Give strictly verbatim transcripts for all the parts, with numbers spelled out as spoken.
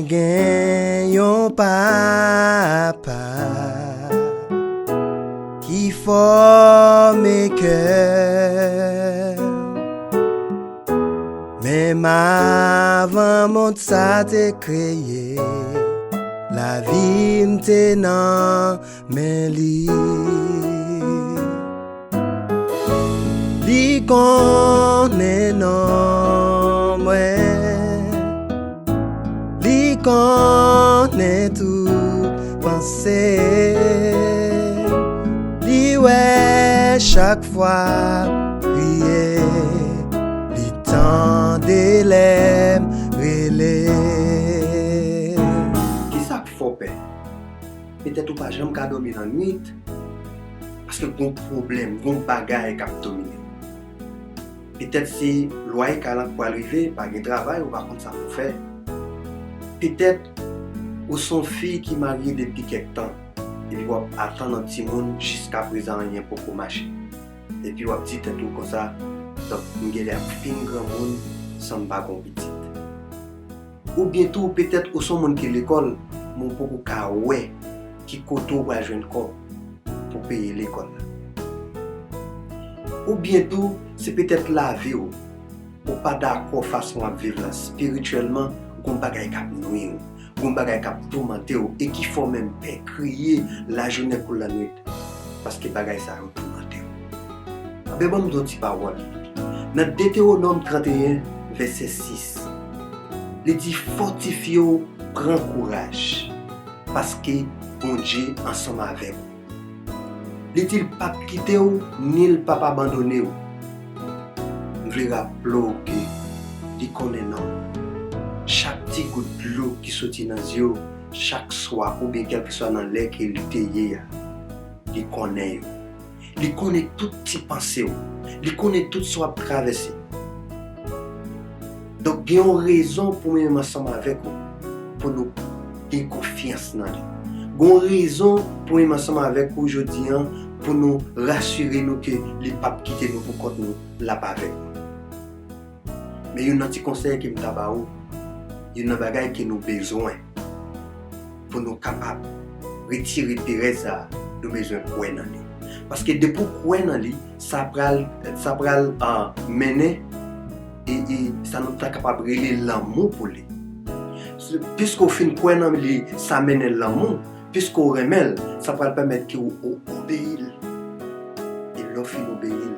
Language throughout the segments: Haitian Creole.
Gen yon papa ki fòme kè. Menm avan mond sa te kreye, lavi m te nan men li. Li konnen non mwen, li konnen tout panse. Li wè chak fwa m kriye, li tande lè m rele. Kisa k fè w pè? Petèt ou pa janm ka dòmi nan nwit, paske gon pwoblèm, gon bagay k ap domine w. Petèt se lwa e kay la k pral rive, pa gen travay, ou pa konn sa pou w fè. Petèt ou se yon fi ki marye depi kèk tan, epi w ap atann yon timoun, jiskaprezan anyen poko mache. Epi w ap di tèt ou konsa, donk, m genlè ap fin granmoun san m pa gon pitit. Oubyen tou, petèt ou se yon moun ki lekòl, men w poko ka wè ki kote w pral jwenn kòb pou peye lekòl la. Oubyen tou, se petèt lavi w, ou pa dakò fason w ap viv la, espirityèlman, gon bagay k ap nwi w, gon bagay k ap toumante w, e ki fè w menm pè kriye lajounen kou lannwit, paske bagay sa yo toumante w. Anben, ban m di w yon ti pawòl. Nan Detewonòm trannteyen, vèsè sis, li di, fòtifye w, pran kouraj, paske Bondye ansanm avèk ou. Li di l p ap kite w, ni l p ap abandone w. M vle raple w ke li konnen non w. Chak ti gout dlo ki soti nan zye w, chak swa oubyen kèlkeswa nan lè ke li te ye a, li konnen yo. Li konnen tout ti panse w. Li konnen tout sa w ap travèse. Donk, gen yon rezon pou mwen menm ansanm avèk ou, pou nou gen konfyans nan li. Gen yon rezon pou mwen menm ansanm avèk ou jodi an, pou nou rasire nou ke li p ap kite nou pou kont nou, l ap avèk nou. Men youn nan ti konsèy ke m ta ba ou, youn nan bagay ke nou bezwen pou nou kapab retire perèz sa a, nou bezwen kwè nan li. Paske depi w kwè nan li, sa pral, sa pral, ah, mennen, e, e sa nou ta kapab rele lanmou pou li. Piske w fin kwè nan li, sa mennen lanmou. Piske w renmen l, sa pral pèmèt ke w, w obeyi l. E lè w fin obeyi l,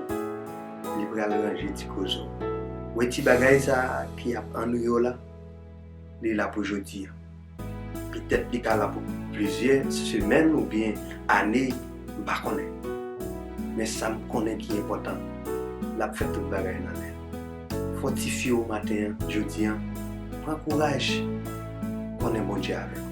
li pral ranje ti koze w. Wè ti bagay sa a ki ap annwiye w la, li la pou jodi a. Petèt li ka la pou plizyè semèn oubyen ane, m pa konnen. Men sa m konnen ki enpòtan, l ap fè tout bagay nan men l. Fòtifye w maten an, jodi an. Pran kouraj. Konnen Bondye avè w.